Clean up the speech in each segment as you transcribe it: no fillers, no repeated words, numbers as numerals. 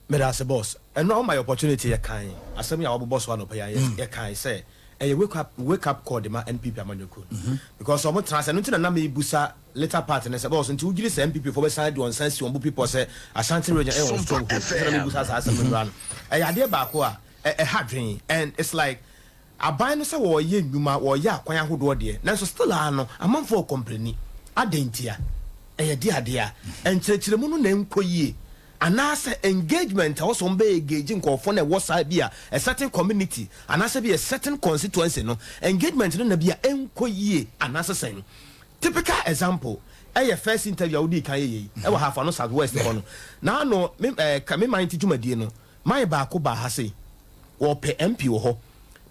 Meda ase, boss. Ɛno a woma yɛ opportunity, yɛ kan asɛm yɛ a wɔbobɔ so anɔpɛ yɛ, yɛ kan sɛ ɛyɛ wake up call de ma NPP amanyɔkuo no, because ɔmo tena sɛ no nti na nam ebusa later part ne sɛ, boss, nti wogyiri sɛ NPP fo bɛsan de wɔn nsa si wɔn bo people sɛ Ashanti Region ɛyɛ wɔn strong hold? Sɛ na mebusa saa asɛm no nura no, ɛyɛ adeɛ baako a ɛha dwen, and it's like aban no sɛ wɔɔyɛ nnwuma, wɔɔyɛ akwan ahodoɔ deɛ, nanso still a no amanfoɔ complain. Adantia ɛyɛ de adeɛ a nkyerɛkyerɛmu no na nkɔ yie, anaasɛ engagement a wɔsɔ wɔn bɛyɛ engage nkɔɔfoɔ na ɛwɔ saa bi a a certain community anaasɛ bi a certain constituency no, engagement no na bi a ɛnkɔ yie anaasɛ sɛn? Typical example ɛyɛ first interview a wodi kan yɛ yie ɛwɔ Ahafo South West hɔ no n'ano me ɛɛ ka me man ti dwumadie no, man baako baa ha sei, wɔpɛ MP wɔ hɔ.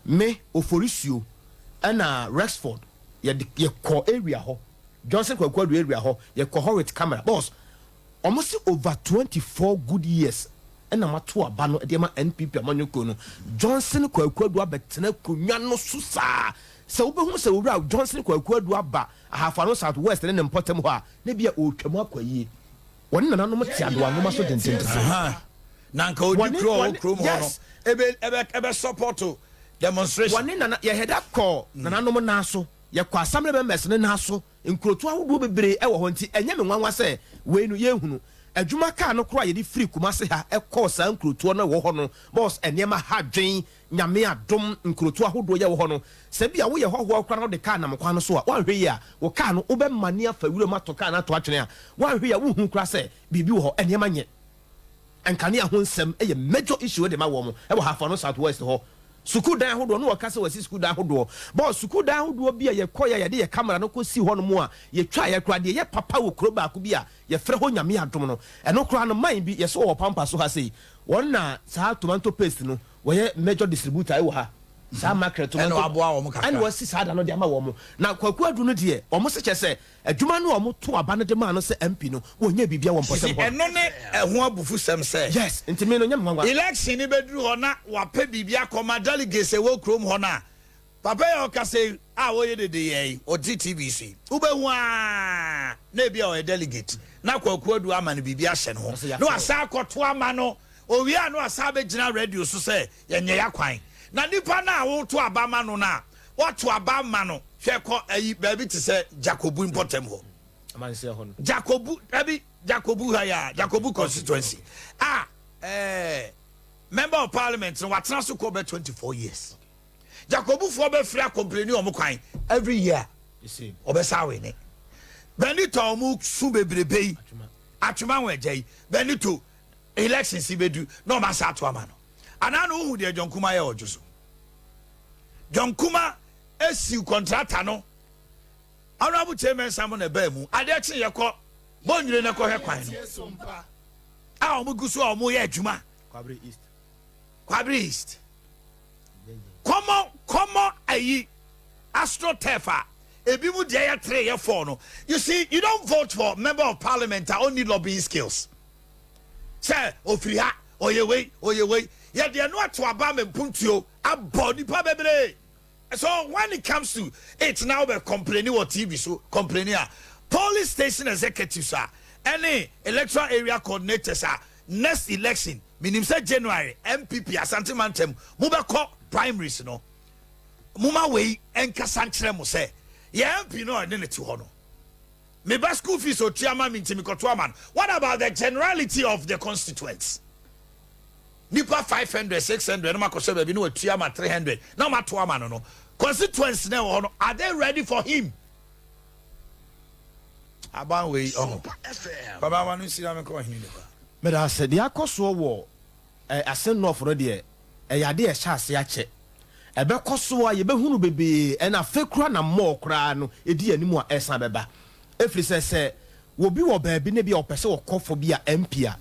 Me Oforisuo ɛna Rexford, yɛde yɛkɔ area hɔ, Johnson Kwaku Adu area hɔ, yɛkɔ hɔ with camera. Boss, ɔmo si over 24 good years ɛna mato aba no ɛde ma NPP amanyɔkuo no, Johnson Kwaku Adu abɛtena akonnwa no so saa. Sɛ wobɛhu sɛ owura Johnson Kwaku Adu aba Ahafo South West ne ne mpɔtam hɔ a, ne bi a ɔretwam akɔ yie, wɔne nananom te adoanoma so dendenden. Na nka odi kuro a ɔwɔ kurom hɔ no ebe ebe ebe support demonstration. Wɔne nana yɛhɛda kɔ nananom nan so, yɛkɔ assembly members ne nan so, nkuroto ahodoɔ bebree ɛwɔ hɔ. Nti ɛnyɛ me nwanwa sɛ wei no yɛnhunu adwuma kaa no koraa yɛde firi Kumase ha ɛkɔɔ saa nkurotoɔ no ɛwɔ hɔ no. Boss, nneɛma ha dwen. Nyame adom, nkurotoɔ ahodoɔ yɛ wɔ hɔ no, sɛ bi a woyɛ hɔhoɔ koraa na wode kaa nam kwan no so a, woanhwɛ yi a, wo kaa no wobɛmane afa wuram atɔ kaa no ato atwene a, woanhwɛ yi a, wohu koraa sɛ biribi wɔ hɔ. Nneɛma nyɛ nkanea ho nsɛm ɛyɛ major issue de ma wɔn ɛwɔ Ahafo South West hɔ. Sukuu dan ahodoɔ no, wɔka sɛ wɔasi sukuu dan ahodoɔ bɔɔ sukuu dan ahodoɔ bi a yɛkɔ yɛ yɛde yɛ camera no kɔ si hɔ nom a yɛtwa yɛ koraa deɛ, yɛ papa wɔ kuro baako bi a yɛfrɛ hɔ Nyame Adom no. Ɛno koraa no, man bi yɛsɛ wɔ pampa so ha sei, wɔn na saa tomato paste no wɔyɛ major distributor ɛwɔ ha, saa mackerel tomato. Ɛna waboa wɔn kakra. Ɛna wɔasi saa da no de ama wɔn. Na Kwaku Adu no deɛ, wɔn sɛ kyɛ sɛ adwuma no a wɔn to aba no de maa no sɛ MP no, wɔnyɛ biribia wɔ mpɔtam hɔ. Ɛno ne ɛho abufu sɛm sɛ Yes, nti mi no nyɛ me nwanwa. Election ni bɛduru hɔ na wapɛ biribi akɔma delegates ɛwɔ kurom hɔ no a, papa yɛ ɔkasa yi a wɔyɛ dede yɛ yi, ɔte TV so yi, wobɛhu a na ebi a ɔyɛ delegate na Kwaku Adu ama no biribi ahyɛ ne ho na wasa akɔto ama no. Owie a, na wasa abɛgyina radio so sɛ yɛnyɛ ya kwan na nipa no a woto aba ma no a wato aba ma no. Hwɛ, kɔ ayi baabi te sɛ Jacobu mpɔtam hɔ. Amanseɛ hɔ no. Jacobu ɛbi Jacobu ha ya, Jacobu constituency a member of parliament no watena so kɔ bɛ 24 years. Jacobufoɔ bɛfiri acomplain ɔmo kwan every year. Ɔbɛsa awene Benito a ɔmo su bebrebe yi, Atwoma wɔn agya yi Benito, election si bɛdu na ɔmo asa ato ama no. Anaa na ohu deɛ John Kuma yɛ ɔdwo so, John Kuma esiw contractor no. Honourable Chairman Sam na ɛbaa mu adeɛ kye, yɛkɔ bɔnwire na ɛkɔhwɛ kwan no a wɔn gu so a wɔn yɛ adwuma. Kwabre East. Kwabre East kɔmɔ kɔmɔ ayi astroturf a ebi mu deɛ yɛ three, yɛ four no. You see, you don't vote for member of parliament a only lobbying skills sɛ ofiri ha, ɔyɛ wei, ɔyɛ wei, yɛde ɛno ato aba ama mpuntuo abɔ nipa bebree. So when it comes to it now, bɛ complaining wɔ TV so, complaining a police station executives a ɛne electoral area coordinators a, next election, minim sɛ January NPP Asante Mantam mo bɛkɔ primaries no, mo ma wei nkasa nkyerɛ mo sɛ yɛ MP no a ɔne ne te hɔ no, meba school fees otua ma mi nti mekɔto ama no. What about the generality of the constituents? Nipa 500, 600 na makɔhyɛ baabi na watua ma 300 na mato ama no. Constituents na ɛwɔ hɔ no, are they ready for him? Aban wei ɔho baba wa no nhyira me kɔ ɔhene nipa. Meda ase. Deɛ akɔ soɔ wɔ Assin North no deɛ, ɛyɛ adeɛ ɛhyɛ ase akyɛ, ɛbɛkɔ so a yɛbɛhunu bebree. Ɛna afei koraa na mmɔɔ koraa no ɛdi anim a ɛsan bɛba, ɛfiri sɛ wɔbi wɔ baabi ne bi a ɔpɛ sɛ ɔkɔ fɔ bi a MP a,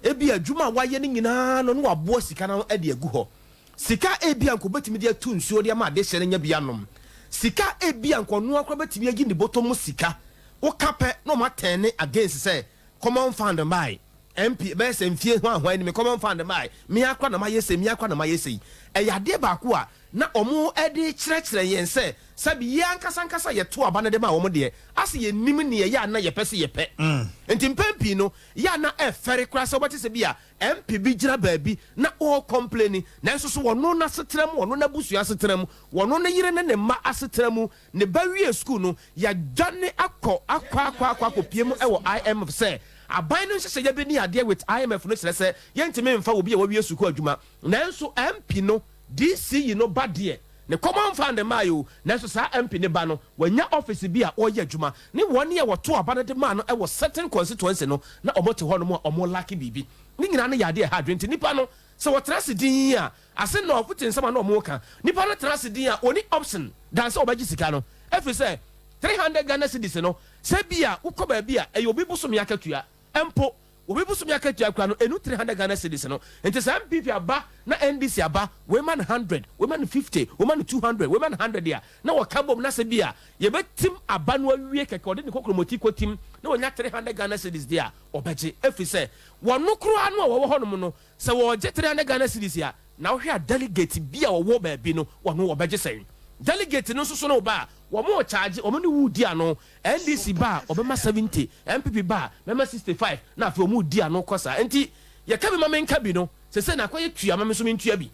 ebi adwuma a wayɛ no nyinaa no, ne waboa sika no de agu hɔ. Sika ebi a nka obɛtumi de atu nsuo de ama adehyɛ no nya bi anom, sika ebi a nka ɔno akora bɛtumi ayi ne bɔtɔ mu sika, woka pɛ na ɔma turn against sɛ common fund mbae. MP bɛyɛ sɛ mfie ho ahoa ni me common fund maa me akora na mayɛ sɛ me akora na mayɛ sɛ yi, ɛyɛ adeɛ baako a na ɔmo ɛde kyerɛkyerɛ yɛn sɛ sɛbi yɛn ankasa ankasa yɛto aba no de ma wɔn deɛ ase yɛnim ne yɛyɛ ana yɛpɛ sɛ yɛpɛ. Nti mpɛn pii no yɛ ana ɛfɛre koraa sɛ wɔbɛte sɛ bi a MP bi gyina baabi na ɔɔ complain, nanso so wɔno n'asetena mu, wɔno n'abusua asetena mu, wɔno ne yere ne ne mma asetena mu, ne ba wie school no, yɛadwane akɔ akɔ pie mu ɛwɔ IMF sɛ aban no nhyehyɛ yɛ bi ne adeɛ with IMF no kyerɛ sɛ yɛntumi mfa obi a wawie sukuu adwuma. Nanso MP no DCE no ba deɛ ne common fund maa yi o, nanso saa MP ne ba no wanya office bi a ɔreyɛ adwuma ne wɔn a wɔto aba no de maa no ɛwɔ certain constituency no na wɔn te hɔ nom a wɔn lack biribi ne nyinaa no yɛ adeɛ ɛha adwene. Nti nipa no sɛ wɔtena ase din a ase na ɔfote nsɛm a na wɔn ka, nipa no tena ase din a oni option dan sɛ ɔbɛgye sika no efi sɛ 300 Ghana cedis no sɛ bi a wokɔ baabi a ɛyɛ obi bosomi akatua mpo, obi bosomi akatua kura no enu 300 Ghana cedis no. Nti sɛ NPP aba na NDC aba, wei ma no 100, wei ma no 50, wei ma no 200, wei ma no 100 a na wɔka bom na sɛ bi a yɛbɛtim aba no awie kɛkɛ, ɔde ne kɔkɔrɔmɔti kɔtim na wɔnya 300 Ghana cedis deɛ a ɔbɛgye ɛfiri sɛ wɔno koraa no a wɔwɔ hɔnom no sɛ wɔgye 300 Ghana cedis a na wohwɛ a delegate bi a wɔwɔ baabi no wɔno wɔbɛgye sɛn? Delegate no nso so no ba a wɔn charge wɔn ne wu di ano. NDC ba a ɔbɛma 70, NPP ba a bɛma 65, na afei wɔn di ano kɔ saa. Nti yɛka bi ma mi nka bi no sɛ na akɔyɛ tua ma mi nso mi ntua bi,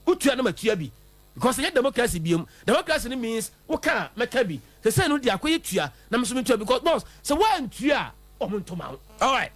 wotua no ma tua bi because ɛnyɛ democracy biom. Democracy no means woka a mɛka bi. Sɛ no di akɔyɛ tua na mi nso mi ntua because boss sɛ wɔantua a wɔn ntoma wo. All right.